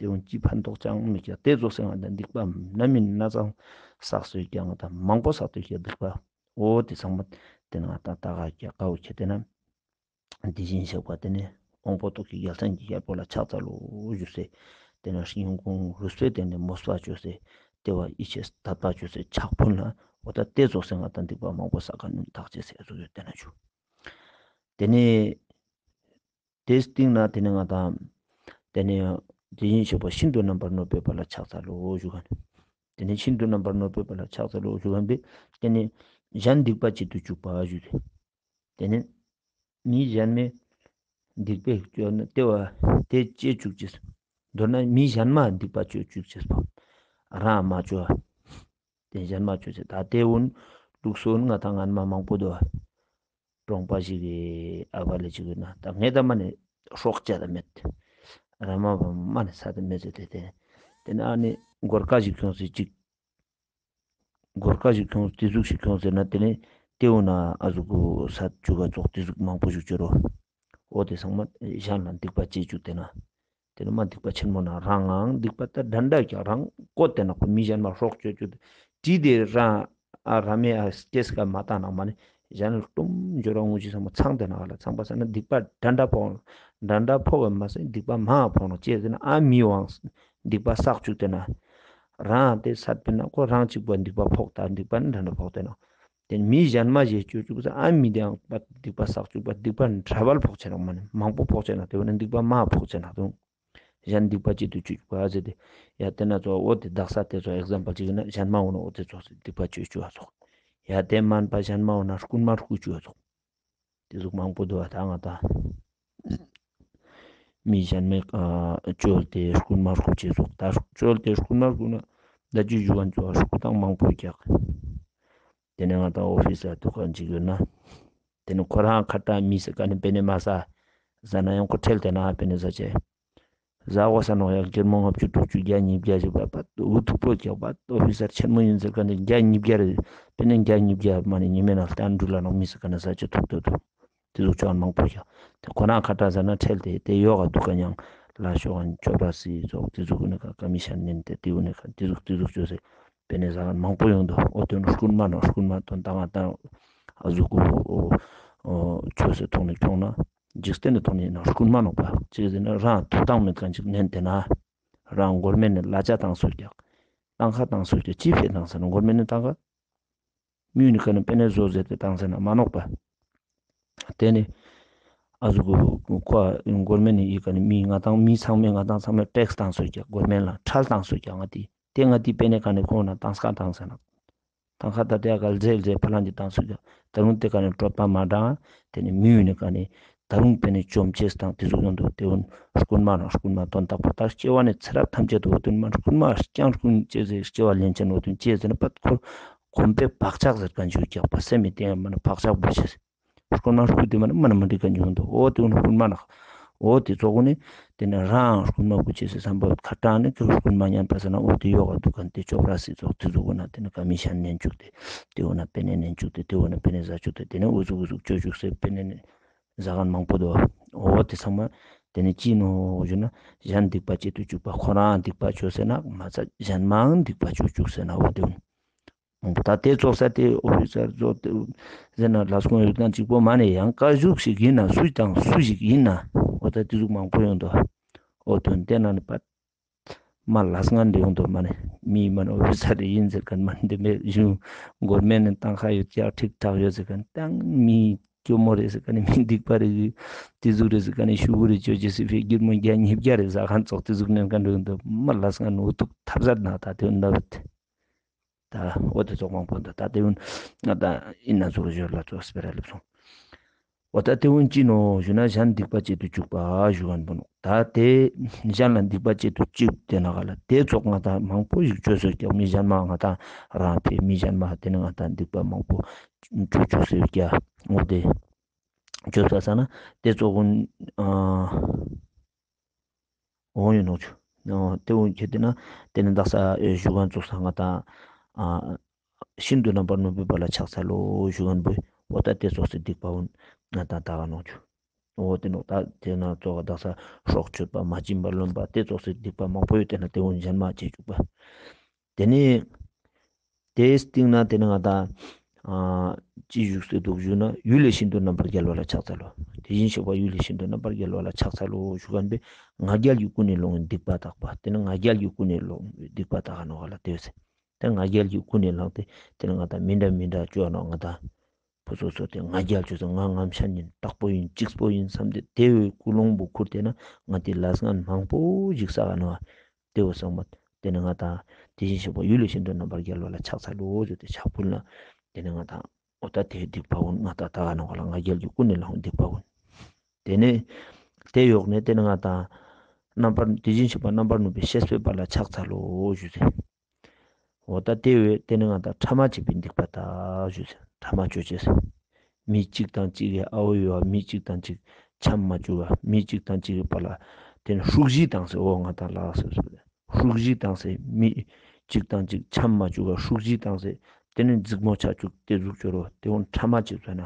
དེ་འོན་ཅི་ཕན་ཐོགས་ཅང་མི་ཀྱག་དེ་ཙོགས་སེ་ང་དང་སྡིག་པ་ན་མིན་ན་ཚང་བསགས་སོ་ཀྱག་ང་དང་མང་པོ་བསགས་སོ་ཀྱག་སྡིག་པ། འོ་དེ་ཚང་མ་དེ་ན་ང་དང་ད་ག་ཀྱག་ཀ་བོ་ཁྱེད་དེ་ན། དེ་བཞིན་གཤེགས་པ་དེ་ནི་དབང་པོ་ཏོག་གི་རྒྱལ་མཚན་གྱི་རྒྱལ་པོ་ལ་ཕྱག་འཚལ་ལོ་ཞུས་སེ། དེ་ན་སྙིང་ཁོང་རུས་པའི་སྟེང་ནས་མོས་པ་བཅོས་སེ། དེ་བ་ཡིད་ཆེས་དད་པ་བཅོས་སེ་ཕྱག་ཕུལ་ན་འོ་ད་དེ་ཙོགས་སེ་ང་དང་སྡིག་པ་མང་པོ་བསགས་ཀ་ནུས་དག་ཅེས་སེ་ཟུག་ཡོད་དེ་ན་ཞུ། དེ་ནས། དེའི་སྟེང་ན་དེ་ནས་ང་དང་། དེ་ནས་དེ་བཞིན་གཤེགས་པ་ཤིན་ཏུ་རྣམ་པར་གནོན་པའི་དཔལ་ལ་ཕྱག་འཚལ་ལོ་ཞུ་ག་ནི། དེ་ནས་ཤིན་ཏུ་རྣམ་པར་གནོན་པའི་དཔལ་ལ་ཕྱག་འཚལ་ལོ་ཞུ་ག་ནི། དེ་ནས་གཞན་སྡིག་པ་བྱེད་དུ་བཅུག་པ་ཞུ་སྟེ། དེ་ནས་མི་གཞན་མའི་སྡིག་པའི་སྐྱོན་ནི་དེ་བ་དེ་བྱེད་བཅུག་ཅེས། མདོར་ན་མི་གཞན་མ་སྡིག་པ་བྱེད་བཅུག་ཅེས་པོ། རང་མ་བཅོ། དེ་གཞན་མ་བཅོས་ཏེ་ད་དེ་འུན་ལུགས་སྲོལ་ང་དང་ངན་མ་མང་པོ་འདུག་གྲོང་པ་ཞིག་གི་ཨ་བ་ལེ་ཅིག་ཡོད་ན་ད་ངས་ད་མ་ནི་སྲོག་བཅད་ད་མེད། ར་མ་བ་མ་ནི་ས་ད་མེད་ཟེར་ཏེ་དེ་དེ་ན་ཨ་ནི་སྒོར་ཁ་ཞིག་ཁྱོངས་ཟེར་ཅིག་སྒོར་ཁ་ཞིག་ཁྱོངས་དེ་ཟུག་ཞིག་ཁྱོངས་ཟེར་ན་དེ་ནི་དེ་འུན་ན་ཨ་ཟུག་གུ་ས་བཅུག་ག་ཙོགས་དེ་ཟུག་མང་པོ་ཞིག་བཅོ་རོ། འོ་དེ་ཚང་མ་གཞན་ལ་སྡིག་པ་བྱེད་བཅུག་དེ་ན། དེ་ནི་མ་སྡིག་པ་ཆེན་མོ་ན་རང་ངའང་སྡིག་པ་ད་འདྲ་འདྲ་ཀྱང་རང་བཀོད་དེ་ན་ཁོ་མི་གཞན་མ་སྲོག་གཅོད་རྒྱུ་དེ་དེ་རང་ཨ་ར་མེ་ཨ་སྐྱེས་ཀ་མ་བཏང་ན་མ་ནི་གཞན་ལ་གཏུམ་སྦྱོར་བ་དངོས་གཞི་ཚང་མ་ཚང་དེ་ན་ག་ལ་ཚང་པ་ས་ན་སྡིག་པ་འདྲ་འདྲ་ཕོག་འདྲ་འདྲ་ཕོག་ག་མ་ཟད་སྡིག་པ་མ་ཕོག་ན་ཅེས་ཟེར་ན་ཨ་མི་དབང་སྡིག་པ་བསགས་བཅུག་དེ་ན་རང་དེ་སད་པས་ན་ཁོ་རང་གཅིག་པ་སྡིག་པ་ཕོག་ད་སྡིག་པ་ནི་འདྲ་འདྲ་ཕོག་དེ་ན། དེ་མི་གཞན་མ་ཞིག་སྤྱོད་བཅུག་ས་ཨ་མི་དེའང་སྡིག་པ་བསགས་བཅུག་པ་སྡིག་པ་འདྲ་བ་ཕོག་ཆེ་ན་མ་ནི་མང་པོ་ཕོག་ཆེ་ན་དེ་བ་ནི་སྡིག་པ་མ་ཕོག་ཆེ་ན་དུང་གཞན་སྡིག་པ་གཅིག་ཏུ་བཅུག་པ་ཟེར་ཏེ་ཡ་དེ་ན་ཙོགས་འོ་དེ་དག་ས་དེ་ཙོགས་ཨེག་ཛམ་པལ་ཅིག་ཡིན་ན་གཞན་མ་འོ་ན་འོ་དེ་ཙོགས་སེ་སྡིག་པ་སྤྱོད་བཅུག་པ་ཙོགས་ཡ་དེ་མན་པ་གཞན་མ་འོ་ན་རྐུན་མ་རྐུ་བཅུག་པ་ཙོགས་དེ་ཟུག་མང་པོ་འདུག་པ་ད་ང་ད། མི་གཞན་མའི་ཨ་བཅོལ་ཏེ་རྐུན་མ་རྐུ་ཅེས་སོགས། ད་བཅོལ་ཏེ་རྐུན་མ་རྐུ་ན་ད་ཅི་ཞུ་བ་ཚོ་རྐུ་སྟངས་མང་པོ་རྒྱག། དེ་ནས་ང་དང་ཨོ་ཕི་སར་དུག་ག་ཅིག་ཡོད་ན། དེ་ནས་ཁོ་རང་ཁ་ཏ་མི་ཟེར་ཁན་ནི་པེ་ནེ་མ་ཟ་ཟ་ན་ཡང་ཁོ་ཁྲེལ་ཏེ་ན་པེ་ནེ་ཟ་ཅེས། ཟ་གོ་ས་ནོག་ཡ། སྒེར་མོ་ལྔ་བཅུ་དྲུག་ཅུ་བརྒྱ་ཉིས་བརྒྱ་ཞིག་པ་པ་འུ་ཐུག་པོ་རྒྱག་པ། ཨོ་ཕི་སར་ཆེན་མོ་ཡིན་ཟེར་ཁན་ནི་བརྒྱ་ཉིས་བརྒྱ་རེ་པེ་ནེ་བརྒྱ་ཉིས་བརྒྱ་མ་ནེ་ཉི་མའི་ནང་ལྟན་འགྲུལ་ལ་ནོག་མི་ཟེར་ཁན་ནི་ཟ་ཅེས་ཐུག་ཏོ་དུག། དེ་ཟུག་ཅོ་མང་པོ་ཤ། དེ་ཁོ་རང་ཁ་ཏ་ཟ་ན་ཁྲེལ་ཏེ་དེ་ཡོག་ག་དུག་ག་ཉང་ལ་ཤོག་ག་ཅོ་པ་སི་ཙོགས་དེ་ཟུག་གུན་ནི་ཀ་ཀ་མི་ཤན་ནན་ཏེ་དེ་གུན་ནི་ཀ་དེ་ཟུག་དེ་ཟུག་ཅོས་སེ་པེ་ནེ་ཟ་ཁན་མང་པོ་ཡོང་དུག། འོ་དེ་ནི་རྐུན་མ་ནོག། རྐུན་མ་དོན་དག་ང་དང་ཨ་ཟུག་གུ་ཅོས་སེ་ཐོང་ནེ་ཁྱོང་ན་འཇིག་རྟེན་ནི་ཐོང་ནེ་ཡིན་ན་རྐུན་མ་ནོག་པ། ཅི་ཟེར་ན་རང་ཐུག་ཐང་མེད་ཁན་ཅིག་ནན་ཏེ་ན་རང་གོར་མེན་ནི་ལ་ཆ་ཏང་སུ་རྒྱག། ཏང་ཁ་ཏང་སུ་རྒྱག་ཅི་ཕེ་ཏང་ཟེར་ན་གོར་མེན་ནི་ཏང་ཁ། མི་ཡུལ་ནི་ཀ་ནེ་པེ་ནེ་བཟོ་ཟེར་ཏེ་ཏང་ཟེར་ན་མ་ནོག་པ། དེ་ནི་ཨ་ཟུག་གུ་ཁོ་གོར་མེན་ནི་ཡི་ཀ་ནེ་མི་ང་དང་མི་ཚང་མས་ང་དང་ཚང་མས་ཊེགས་ཏང་སུ་རྒྱག། གོར་མེན་ལ་ཁྲལ་ཏང་སུ་རྒྱག། ང་དེ་དེ་ང་དེ་པེ་ནེ་ཀ་ནེ་ཁོང་ན་ཏང་ཁ་ཏང་ཟེར་ན་ཏང་ཁ་ཏ་དེ་ཨ་གལ་ཟེར་ཟེར་ཕ་ལང་གི་ཏང་སུ་རྒྱག། ད་རུང་དེ་ཀ་ནེ་གྲོད་པ་མ་འགྲང་། དེ་ནི་མི་ཡུལ་ནི་ཀ་ནེ་ད་རུང་པེ་ནེ་ཅོམ་ཅེས་དང་དེ་ཟུག་ཡོང་དུག། དེ་གུན་རྐུན་མ་ནོག། རྐུན་མ་དོན་དག་པོ་ད་སྐྱེ་བ་ནེ་ཚེ་རབས་ཐམས་ཅད་དུ་འོ་དོན་མ་རྐུན་མ་རྐྱང་རྐུན་ཅེས་ཟེར་སྐྱེ་བ་ལེན་ཅེས་འོ་དོན་ཅེས་ཟེར་ན་པད་ཁོ་གོམ་པའི་བག་ཆགས་ཟེར་ཁན་ཅིག་རྒྱག་པ་སེམས་མི་བརྟན་མ་ན་བག་ཆགས་པོ་ཆེ། རྐུན་མ་རྐུ་དེ་མ་ན་མ་ན་མ་འགྲིག་ཁན་ཅིག་ཡོང་དུག། འོ་དེ་གུན་རྐུན་མ་ནོག། འོ་དེ་ཙོགས་གུན་ནི་དེ་ནི་རང་རྐུན་མ་རྐུ་ཅེས་སི་བསམ་པ་ཁ་ཏང་ནི་ཁོ་རྐུན་མ་ཉན་པ་ཟེར་ན་འོ་དེ་ཡོག་ག་དུག་ཁན་དེ་ཅོ་པ་སི་ཙོགས་དེ་ཟུག་གུན་ན་དེ་ནི་ཀ་མི་ཤན་ནན་ཅུག་སྟེ་དེ་གུན་ན་པེ་ནེ་ནན་ཅུག་སྟེ་དེ་གུན་ན་པེ་ནེ་ཟ་ཅུག་སྟེ་དེ་ནི་འུ་ཟུག་འུ་ཟུག་ཅོ་ཅུག་སེ་པེ་ནེ་ནི་ཟ་ཁན་མང་པོ་དུག། འོ་དེ་ཚང་མ་དེ་ནི་ཅི་ནོག་ཞུ་ན་གཞན་སྡིག་པ་བྱེད་དུ་བཅུག་པ། ཁོ་རང་སྡིག་པ་ཅོས་ཟེར་ན་མ་ཚད་གཞན་མའང་སྡིག་པ་ཅོ་ཅུག་ཟེར་ན་འོ་དེ་གུན། ད་དེ་ཙོགས་ས་དེ་ཨོ་ཕི་སར་ཙོགས་དེ་ཟེར་ན་ལས་ཁུངས་ཡོད་ཁན་ཅིག་པོ་མ་ནེ་ཡང་ཀ་ཟུག་ཞིག་ཡིན་ན་སུ་དང་སུ་ཞིག་ཡིན་ན་འོ་ད་དེ་ཟུག་མང་པོ་ཡོང་དུག། འོ་དོན་དེ་ན་ནི་པད་མ་ལས་ངན་དེ་ཡོང་དུག། མ་ནེ་མི་མ་ནེ་ཨོ་ཕི་སར་ཡིན་ཟེར་ཁན་མ་ནེ་དེ་མེད་ཞུ་གོར་མེན་ནི་ཏང་ཁ་ཡོད་ཀྱག་ཁྲིག་ཁྲག་ཡོད་ཟེར་ཁན་ཏང་མི་སྐྱོ་མོ་རེད་ཟེར་ཁན་ནི་མི་སྡིག་པ་རེད་དེ་ཟུག་རེད་ཟེར་ཁན་ནི་ཤུ་གུ་རེ་ཅོ་ཅེས་སི་ཕི་སྒེར་མོ་བརྒྱ་ཉིས་བརྒྱ་རེ་ཟ་ཁན་ཙོགས་དེ་ཟུག་ནན་ཁན་དེ་ཡོང་དུག། མ་ལས་ངན་འུ་ཐུག་ཐབས་ཟད་ན་ད་དེ་ཡོང་ད་བད། ད་འོ་དེ་ཙོགས་མང་པོ་འདུག། ད་དེ་གུན་ང་དང་ཨིན་ན་ཚུར་ཞོར་ལ་ཙོགས་སྤེ་ར་ལེབ་སོང་། འོ་ད་དེ་གུན་ཅི་ནོག་ཞུ་ན་གཞན་སྡིག་པ་བྱེད་དུ་བཅུག་པ་ཞུ་ཁན་པོ་ནོག། ད་དེ་གཞན་ལ་སྡིག་པ་བྱེད་དུ་བཅུག་དེ་ན་ག་ལ་དེ་ཙོགས་ང་དང་མང་པོ་ཞིག་ཅོས་སོ་ཀྱག། མི་གཞན་མ་ང་དང་རང་ཕེ་མི་གཞན་མ་དེ་ནི་ང་དང་སྡིག་པ་མང་པོ་ཅོ་བཅུག་སོ་ཀྱག། འོ་དེ་ཅོས་ས་ས་ན་དེ་ཙོགས་གུན་ཨ། འོ་ཡིན་ནོག་ཆུ། འོ་དེ་འོ་ཁྱེད་དེ་ན་དེ་ནི་དག་ས་ཨེ་ཞུ་ཁན་ཙོགས་ས་ང་དང་ཨ་ཤིན་ཏུ་རྣམ་པར་གནོན་པའི་བར་ལ་ཕྱག་འཚལ་ལོ་ཞུ་ཁན་པོ་འོ་ད་དེ་ཙོགས་སི་སྡིག་པ་འོ་ང་དང་དག་ག་ནོག་ཆུ། འོ་དེ་ནོག། ད་དེ་ན་ཙོགས་དག་ས་སྲོག་གཅོད་པ་མ་བྱིན་པར་ལེན་པ་དེ་ཙོགས་སི་སྡིག་པ་མང་པོ་ཡོད། དེ་ན་དེ་འོ་གཞན་མ་བྱེད་བཅུག་པ། དེ་ནི་དེའི་སྟེང་ན་དེ་ནི་ང་དང་ཨ་ཅི་བཞུགས་སེ་འདུག་ཞུ་ན་ཡུལ་ལས་ཤིན་ཏུ་རྣམ་པར་རྒྱལ་བ་ལ་ཕྱག་འཚལ་ལོ། དེ་བཞིན་གཤེགས་པ་ཡུལ་ལས་ཤིན་ཏུ་རྣམ་པར་རྒྱལ་བ་ལ་ཕྱག་འཚལ་ལོ་ཞུ་ཁན་པོ་ང་རྒྱལ་གྱིས་ཀུན་ནས་སློང་བའི་སྡིག་པ་དག་པ། དེ་ནི་ང་རྒྱལ་གྱིས་ཀུན་ནས་སློང་བའི་སྡིག་པ་དག་ག་ནོག་ག་ལ་དེ་བས། དེ་ང་རྒྱལ་གྱིས་ཀུན་ནས་བསླངས་ཏེ་དེ་ནི་ང་དང་མི་འདྲ་མི་འདྲ་ཅོ་ནོག། ང་དང་ཕོ་སོ་སོ་དེ་ང་རྒྱལ་ཅོས་ང་ངམ་ཤ་ཉན་དྲག་པོ་ཡིན་གཅིག་པོ་ཡིན་བསམ་སྟེ་དེ་བས་ཀུན་སློང་པོ་ཁུར་ཏེ་ན་ང་དེ་ལས་ངན་མང་པོ་ཞིག་བསགས་ག་ནོག། དེ་བོ་སོང་མ། དེ་ནི་ང་དང་དེ་བཞིན་གཤེགས་པ་ཡུལ་ལས་ཤིན་ཏུ་རྣམ་པར་རྒྱལ་བ་ལ་ཕྱག་འཚལ་ལོ་ཟེར་ཏེ་ཕྱག་ཕུལ་ན། དེ་ནི་ང་དང་འོ་ད་དེ་སྡིག་པ་འོ་ང་དང་དག་ག་ནོག་ག་ལ། ང་རྒྱལ་གྱིས་ཀུན་ནས་བསླངས་སྡིག་པ་འོ། དེ་ནི་དེ་ཡོག་ནས་དེ་ནི་ང་དང་རྣམ་པར་དེ་བཞིན་གཤེགས་པ་རྣམ་པར་གནོན་པའི་གཤེགས་པའི་དཔལ་ལ་ཕྱག་འཚལ་ལོ་ཞུ་ཟེར། འོ་ད་དེ་བས་དེ་ནི་ང་དང་ཕྲ་མ་བྱེད་པའི་སྡིག་པ་དག་ཞུ་ཟེར། ཕྲ་མ་ཅོ་ཅེས་ཟེར། མི་གཅིག་དང་གཅིག་གི་ཨ་བོ་ཡོད་པ་མི་གཅིག་དང་གཅིག་འཆམ་མ་བཅུག་པ། མི་གཅིག་དང་གཅིག་གི་བར་ལ་དེ་ནི་ཧྲུག་བཞི་བཏང་ཟེར། འོ་ང་དང་ལགས་སོ་སོ་ཧྲུག་བཞི་བཏང་ཟེར། མི་གཅིག་དང་གཅིག་འཆམ་མ་བཅུག་པ་ཧྲུག་བཞི་བཏང་ཟེར། དེ་ནི་འཛིང་མོ་ཆ་བཅུག་དེ་ཟུག་ཅོ་རོ་དེ་འོ་ཕྲ་མ་བྱེད་ཟེར་ན་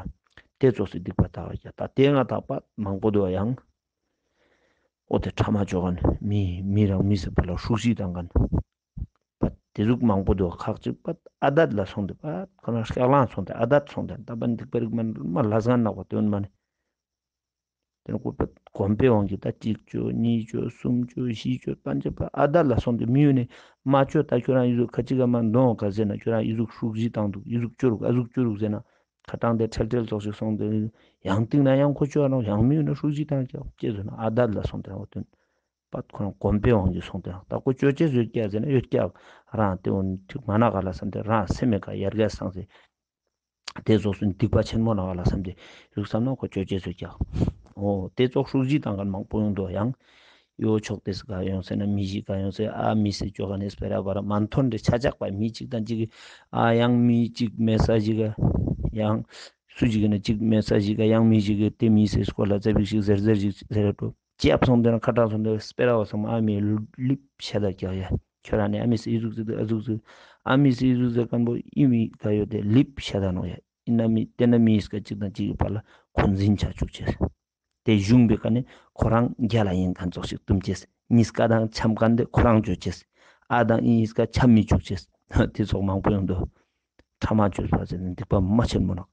དེ་ཙོགས་སི་སྡིག་པ་དག་ཡ། ད་དེ་ང་དང་པ་མང་པོ་འདུག་ཡང་། འོ་དེ་ཕྲ་མ་ཅོ་ཁན་མི་མི་རང་མི་སི་བར་ལ་ཧྲུག་བཞི་བཏང་ཁན། པ་དེ་ཟུག་མང་པོ་འདུག། ཁག་ཅིག་པ་ཨ་དད་ལ་སོང་སྟེ་པ་ཁོ་ན་སྐྱག་ལང་སོང་སྟེ་ཨ་དད་སོང་སྟེ་ད་པ་འདི་པར་མ་མ་ལས་ངན་ནག་པ་དོན་མ་ནི། དེ་ནི་ཁོ་པ་གོམས་པའི་དབང་གིས་ད་གཅིག་ཅོ་གཉིས་ཅོ་གསུམ་ཅོ་བཞི་ཅོ་པ་ཅོ་པ་ཨ་དད་ལ་སོང་སྟེ་མི་ཡོད་ནི་མ་ཅོ། ད་ཁྱོད་རང་ཨི་ཟུག་ཁ་ཅིག་ག་མ་འདོང་ག་ཟེར་ན་ཁྱོད་རང་ཨི་ཟུག་ཧྲུག་བཞི་བཏང་འདུག་ཨི་ཟུག་ཅོ་རུག་ཨ་ཟུག་ཅོ་རུག་ཟེར་ན། ཁ་ཏང་དེ་ཁྲེལ་ཁྲེལ་ཙོགས་ཤིག་སོང་སྟེ་ཡང་སྟིང་ན་ཡང་ཁོ་ཅོ་ནོག། ཡང་མི་ཡོད་ན་ཧྲུག་བཞི་བཏང་ཀྱག་ཅེས་ཟེར་ན་ཨ་དད་ལ་སོང་སྟེ་འོ་དོན། པ་ཁོ་རང་གོམས་པའི་དབང་གིས་སོང་སྟེ་ད་ཁོ་ཅོ་ཅེས་ཟེར་ཀྱག་ཟེར་ན་ཡོད་ཀྱག། རང་དེ་འོ་ཐིག་མ་ན་ག་ལ་བསམ་སྟེ་རང་སེམས་མེད་ཀ་ཡར་རྒྱས་སངས་སེ། དེ་ཙོགས་སུ་སྡིག་པ་ཆེན་མོ་ན་ག་ལ་བསམ་སྟེ་རིག་བསམ་ན་ཁོ་ཅོ་ཅེས་ཟེར་ཀྱག། འོ་དེ་ཙོགས་ཧྲུག་ཅི་བཏང་མཁན་མང་པོ་ཡོང་དོ། ཡང་ཡོ་ཆོག་དེས་ག་ཡོང་ཟེར་ན་མི་ཞིག་ག་ཡོང་ཟེར། ཨ་མི་སེ་ཅོ་ག་ནས་སྤེ་ར་བ་ར་མ་མཐུན་རེ་ཆ་ཆག་པ་མི་གཅིག་དང་གཅིག་གི་ཨ་ཡང་མི་གཅིག་མེད་ས་ཞིག་ག་ཡང་སུ་ཞིག་གི་ན་གཅིག་མེད་ས་ཞིག་ག་ཡང་མི་ཞིག་གི་དེ་མི་སེ་སྐོར་ལ་ཙ་པིག་ཞིག་ཟེར་ཟེར་ཞིག་ཟེར་ར་འགྲོ། ཅི་ཨབ་སོང་དེ་ན་ཁ་གྲག་སོང་དེ་སྤེ་ར་བ་ཚང་མ་ཨ་མི་ལིབ་ཤ་ད་རྒྱག་ཡ། ཁྱོད་རང་ནི་ཨ་མི་སེ་ཨི་ཟུག་ཟེར་ཨ་ཟུག་ཟེར། ཨ་མི་སེ་ཨི་ཟུག་ཟེར་མཁན་པོ་ཨི་མི་ག་ཡོད་དེ་ལིབ་ཤ་ད་ནོག་ཡ། ཨིན་ན་མི་དེ་ན་མི་ཨིས་ཀ་གཅིག་དང་གཅིག་གི་བར་ལ་འཁོན་འཛིན་ཆ་བཅུག་ཅེས། དེ་གཞུང་པའི་ཀ་ནས་ཁོ་རང་རྒྱ་ལ་ཡིན་མཁན་ཙོགས་ཤིག་བཏུམ་ཅེས། གཉིས་ཀ་དང་འཆམ་མཁན་དེ་ཁོ་རང་བཅོ་ཅེས། ཨ་དང་ཨི་ཨིས་ཀ་འཆམ་མི་བཅུག་ཅེས། དེ་ཙོགས་མང་པོ་ཡོང་དོ། ཕྲ་མ་བཅོས་པ་ཟེར་ན་སྡིག་པ་མ་ཆེན་མོ་ནོག་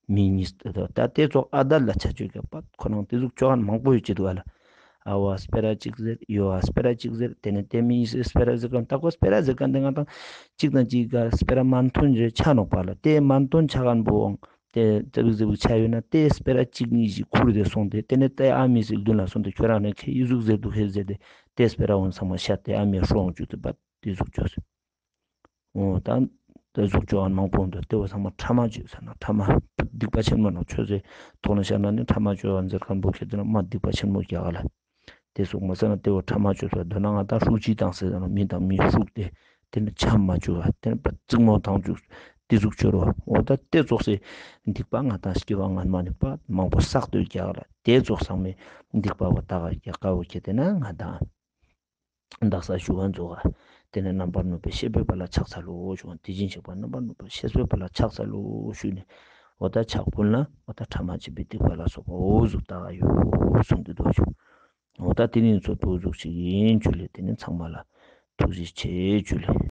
མི་གཉིས་ད་དེ་ཙོགས་ཨ་དར་ལ་ཆ་བཅོས་ཀྱང་པ་ཁོ་རང་དེ་ཟུག་བཅོ་མཁན་མང་པོ་ཡོད་ཅེ་འདུག་ཨ་ལ། ཨ་བ་སྤེ་ར་གཅིག་ཟེར། ཡོ་ཨ་སྤེ་ར་གཅིག་ཟེར། དེ་ནས་དེ་མི་སེ་སྤེ་ར་ཟེར་མཁན་ད་ཁོ་སྤེ་ར་ཟེར་མཁན་དེ་ང་དང་གཅིག་དང་གཅིག་ག་སྤེ་ར་མ་མཐུན་རེ་ཆ་ནོག་པ་ལ། དེ་མ་མཐུན་ཆ་མཁན་པོ་འོང་དེ་ཙ་པིག་ཙ་པིག་ཆ་ཡོད་ན་དེ་སྤེ་ར་གཅིག་གཉིས་ཤིག་ཁུར་དེ་སོང་སྟེ་དེ་ནས་དེ་ཨ་མི་སེ་མདུན་ལ་སོང་སྟེ་ཁྱོད་རང་ནས་ཁྱེད་ཨི་ཟུག་ཟེར་འདུག་ཧེ་ཟེར་ཏེ་དེ་སྤེ་ར་འོང་ཚང་མ་ཤ་དེ་ཨ་མི་ཧྲོང་བཅུག་སྟེ་པ་དེ་ཟུག་བཅོས། འོ་ད་དེ་ཟུག་བཅོ་མཁན་མང་པོ་འདུག་དེ་བོ་ཚང་མ་ཕྲ་མ་བཅོས་ཟེར་ན་ཕྲ་མ་སྡིག་པ་ཆེན་མོ་ནོག་ཆོས་སི་ཐོག་ནས་བཤད་ན་ནི་ཕྲ་མ་བཅོ་བ་ཟེར་མཁན་པོ་ཁྱེད་དེ་ན་མ་སྡིག་པ་ཆེན་མོ་རྒྱག་ག་ལ། དེ་ཟུག་མ་ཟེར་ན་དེ་བོ་ཕྲ་མ་བཅོས་པ་འདོད་ན་ང་དང་ཧྲུག་ཅི་བཏང་ཟེར་ན་མི་དང་མི་ཧྲུག་སྟེ་དེ་ནི་འཆམ་མ་བཅུག་པ་དེ་ནི་པ་རྩིག་མོ་བཏང་བཅུག་དེ་ཟུག་བཅོ་རོ། འོ་ད་དེ་ཙོགས་སི་སྡིག་པ་ང་དང་སྐྱེ་བ་སྔན་མ་ནི་པ་མང་པོ་བསགས་དུག་རྒྱག་ག་ལ། དེ་ཙོགས་ཚང་མའི་སྡིག་པ་བོ་དག་ག་རྒྱག་ག་བོ་ཁྱེད་དེ་ན་ང་དང་དག་ས་ཞུ་བ་མཛོད་ག་དེ་ནས་རྣམ་པར་གནོན་པས་གཤེགས་པའི་དཔལ་ལ་ཕྱག་འཚལ་ལོ་ཞུ་བ། དེ་བཞིན་གཤེགས་པ་རྣམ་པར་གནོན་པས་གཤེགས་པའི་དཔལ་ལ་ཕྱག་འཚལ་ལོ་ཞུས་ནས་འོ་ད་ཕྱག་ཕུལ་ན་འོ་ད་ཕྲ་མ་བཅོས་པའི་སྡིག་པ་ལ་སོགས་པ་འོ་ཟུག་དག་ག་ཡོད་གསུངས་ཏེ་འདུག་ཞུ། འོ་ད་དེ་ནི་ཚོ་འོ་ཟུག་ཅིག་ཡིན་ཞུ་ལེ། དེ་ནི་ཚང་མ་ལ་ཐུགས་རྗེ་ཆེ་ཞུ་ལེ།